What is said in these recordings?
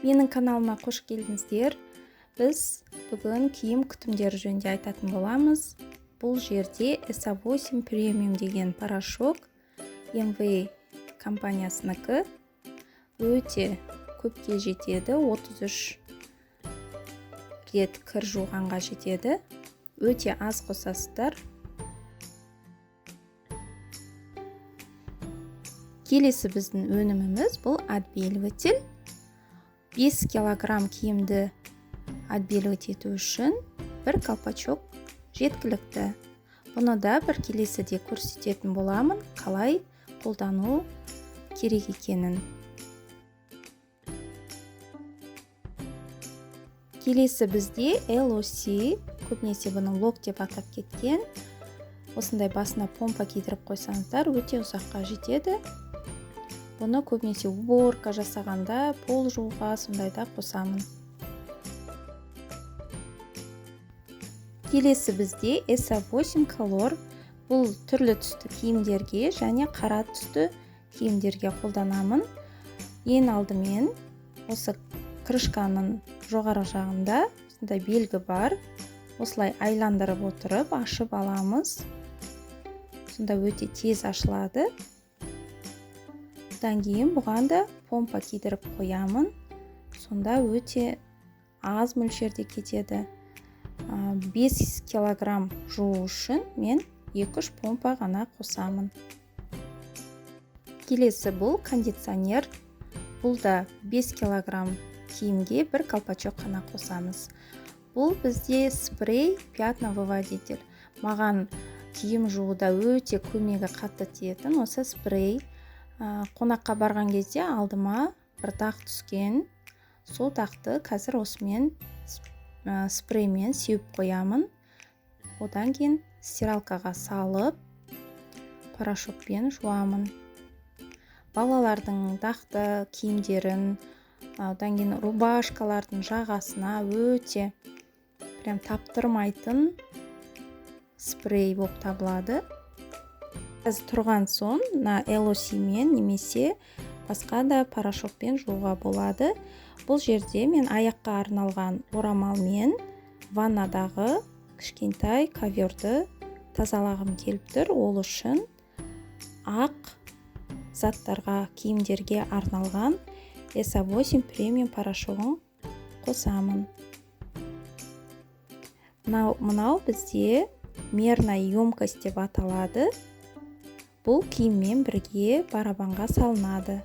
Менің каналыма қош келдіңіздер. Біз бүгін киім күтімдері жөнінде айтатын боламыз. Бұл жерде SA8 Premium деген порошок MV компаниясынікі, өте көпке жетеді, 33 рет кір жуғанға жетеді. Өте аз қосасыздар. Келесі біздің өніміміз бұл отбеливатель. 5 килограмм киімді отбеливать ету үшін бір колпачок жеткілікті. Бұны да бір келесіде көрсететін боламын, қалай қолдану керек екенін. Келесі бізде LOC, көбінесе бұны лок деп атап кеткен. Осындай басына помпа кидіріп қойсаңыздар, өте ұзаққа жетеді. Бұны көбінесе уборка жасағанда, пол жууға сондайда қосамын. Келесі бізде SA8 Color. Бұл түрлі түсті киімдерге және қара түсті киімдерге қолданамын. Ең алдымен осы крышканың жоғары жағында осындай белгі бар. Осылай айландырып отырып ашып аламыз. Сонда өте тез ашылады. Одан кейін бұған да помпа кидіріп қоямын. Сонда өте аз мөлшерде кетеді. 5 килограмм жуу үшін мен 2-3 помпа ғана қосамын. Келесі бұл кондиционер. Бұл да 5 килограмм киімге бір колпачок қана қосамыз. Бұл бізде спрей пятновыводитель. Маған киім жууда өте көмегі қатты тиетін осы спрей. Қонаққа барған кезде алдыма бір дақ түскен, сол дақты қазір осымен спреймен сеуіп қоямын. Одан кейін стиралкаға салып порошокпен жуамын. Балалардың дақты киімдерін, одан кейін рубашкалардың жағасына өте прям таптырмайтын спрей болып табылады. Аз тұрған соң мына LOC-мен немесе басқа да порошокпен жууға болады. Бұл жерде мен аяққа арналған орамалмен ваннадағы кішкентай коверді тазалағым келіп тұр. Ол үшін ақ заттарға, киімдерге арналған SA8 Premium порошогын қосамын. Мынау бізде мерная емкость деп аталады. Бұл киіммен бірге барабанға салынады.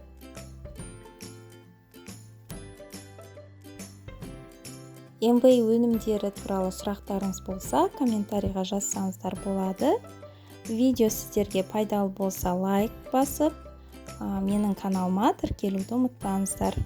MV өнімдері туралы сұрақтарыңыз болса, комментарийға жазсаңыздар болады. Видео сіздерге пайдалы болса, лайк басып, менің каналыма тіркелуді ұмытпаңыздар.